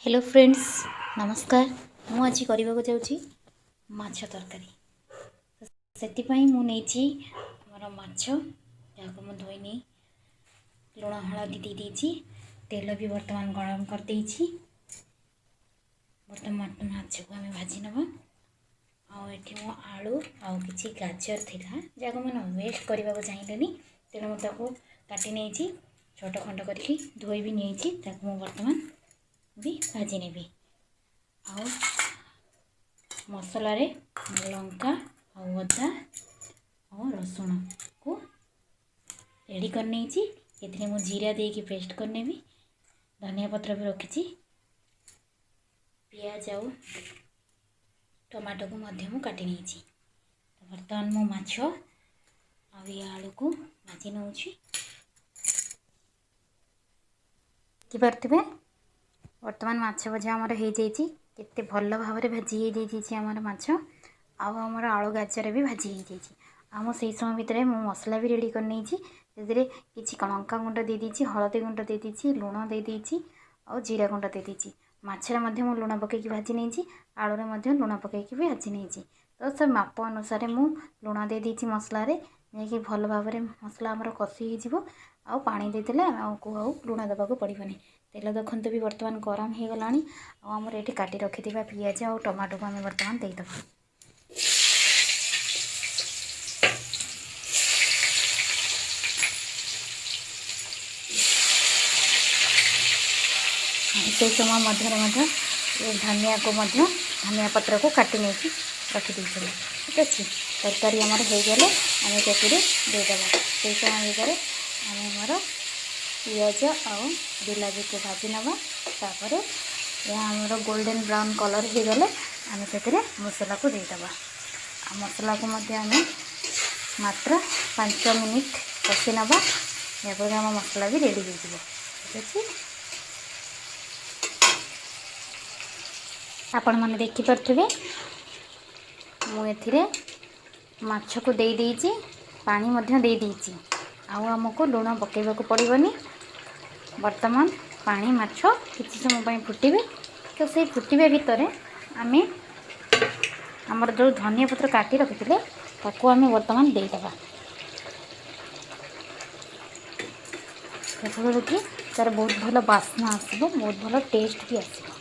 Hello friends, ନମସ୍କାର। ମୁଁ ଆଜି କରିବାକୁ ଯାଉଛି ମାଛ ତରକାରୀ। ସେଥିପାଇଁ ମୁଁ ନେଇଛି ଆମର ମାଛ, ଯାହାକୁ ମୁଁ ଧୋଇ ନେଇ ଲୁଣ ହଳଦୀ ଦେଇ ଦେଇଛି। ତେଲ ବି ବର୍ତ୍ତମାନ ଗରମ କରିଦେଇଛି। ବର୍ତ୍ତମାନ ମାଛକୁ ଆମେ ଭାଜି ନେବା। ଆଉ ଏଠି ମୁଁ ଆଳୁ ଆଉ କିଛି ଗାଜର ଥିଲା, ଯାହାକୁ ମୁଁ ୱେଷ୍ଟ କରିବାକୁ ଚାହିଁଲିନି, ତେଣୁ ମୁଁ ତାକୁ କାଟି ନେଇଛି ଛୋଟ ଖଣ୍ଡ କରିକି, ଧୋଇ ବି ନେଇଛି। ତାକୁ ମୁଁ ବର୍ତ୍ତମାନ ବି ଭାଜି ନେବି। ଆଉ ମସଲାରେ ଲଙ୍କା ଆଉ ଅଦା ଆଉ ରସୁଣକୁ ରେଡ଼ି କରିନେଇଛି। ଏଥିରେ ମୁଁ ଜିରା ଦେଇକି ପେଷ୍ଟ କରିନେବି। ଧନିଆ ପତ୍ର ବି ରଖିଛି। ପିଆଜ ଆଉ ଟମାଟୋକୁ ମଧ୍ୟ ମୁଁ କାଟି ନେଇଛି। ବର୍ତ୍ତମାନ ମୁଁ ମାଛ ଆଉ ଏ ଆଳୁକୁ ଭାଜି ନେଉଛି। ଦେଖିପାରୁଥିବେ, ବର୍ତ୍ତମାନ ମାଛ ଭଜା ଆମର ହେଇଯାଇଛି। କେତେ ଭଲ ଭାବରେ ଭାଜି ହେଇଯାଇଛି ଆମର ମାଛ, ଆଉ ଆମର ଆଳୁ ଗାଜର ବି ଭାଜି ହେଇଯାଇଛି। ଆଉ ମୁଁ ସେଇ ସମୟ ଭିତରେ ମୁଁ ମସଲା ବି ରେଡ଼ି କରିନେଇଛି। ସେଥିରେ କିଛି ଲଙ୍କା ଗୁଣ୍ଡ ଦେଇଦେଇଛି, ହଳଦୀ ଗୁଣ୍ଡ ଦେଇଦେଇଛି, ଲୁଣ ଦେଇଦେଇଛି ଆଉ ଜିରା ଗୁଣ୍ଡ ଦେଇଦେଇଛି। ମାଛରେ ମଧ୍ୟ ମୁଁ ଲୁଣ ପକାଇକି ଭାଜି ନେଇଛି, ଆଳୁରେ ମଧ୍ୟ ଲୁଣ ପକାଇକି ବି ଭାଜି ନେଇଛି। ତ ସେ ମାପ ଅନୁସାରେ ମୁଁ ଲୁଣ ଦେଇଦେଇଛି ମସଲାରେ, ଯାଇକି ଭଲ ଭାବରେ ମସଲା ଆମର କଷି ହେଇଯିବ। ଆଉ ପାଣି ଦେଇଦେଲେ ଆମକୁ ଆଉ ଲୁଣ ଦେବାକୁ ପଡ଼ିବନି। ତେଲ ଦେଖନ୍ତୁ ବି ବର୍ତ୍ତମାନ ଗରମ ହେଇଗଲାଣି। ଆଉ ଆମର ଏଠି କାଟି ରଖିଥିବା ପିଆଜ ଆଉ ଟମାଟୋକୁ ଆମେ ବର୍ତ୍ତମାନ ଦେଇଦେବା। ସେଇ ସମୟ ମଧ୍ୟରେ ମଧ୍ୟ ଧନିଆକୁ ମଧ୍ୟ ଧନିଆ ପତ୍ରକୁ କାଟି ନେଇକି ରଖିଦେଇଥିଲି। ଠିକ୍ ଅଛି, ତରକାରୀ ଆମର ହେଇଗଲେ ଆମେ ସେଥିରେ ଦେଇଦେବା। ସେଇ ସମୟ ଭିତରେ ଆମେ ଆମର ପିଆଜ ଆଉ ବିଲାତିକୁ ଭାଜି ନେବା। ତାପରେ ଏହା ଆମର ଗୋଲ୍ଡେନ୍ ବ୍ରାଉନ୍ କଲର୍ ହେଇଗଲେ ଆମେ ସେଥିରେ ମସଲାକୁ ଦେଇଦେବା। ଆଉ ମସଲାକୁ ମଧ୍ୟ ଆମେ ମାତ୍ର 5 ମିନିଟ୍ କଷି ନେବା, ଯାହାଫଳରେ ଆମ ମସଲା ବି ରେଡ଼ି ହେଇଯିବ। ଠିକ୍ ଅଛି, ଆପଣମାନେ ଦେଖିପାରୁଥିବେ ମୁଁ ଏଥିରେ ମାଛକୁ ଦେଇଦେଇଛି, ପାଣି ମଧ୍ୟ ଦେଇଦେଇଛି। ଆଉ ଆମକୁ ଲୁଣ ପକାଇବାକୁ ପଡ଼ିବନି। ବର୍ତ୍ତମାନ ପାଣି ମାଛ କିଛି ସମୟ ପାଇଁ ଫୁଟିବେ। ତ ସେଇ ଫୁଟିବା ଭିତରେ ଆମେ ଆମର ଯେଉଁ ଧନିଆ ପତ୍ର କାଟି ରଖିଥିଲେ ତାକୁ ଆମେ ବର୍ତ୍ତମାନ ଦେଇଦେବା, ଯାହାଫଳରେ କି ତା'ର ବହୁତ ଭଲ ବାସ୍ନା ଆସିବ, ବହୁତ ଭଲ ଟେଷ୍ଟ ବି ଆସିବ।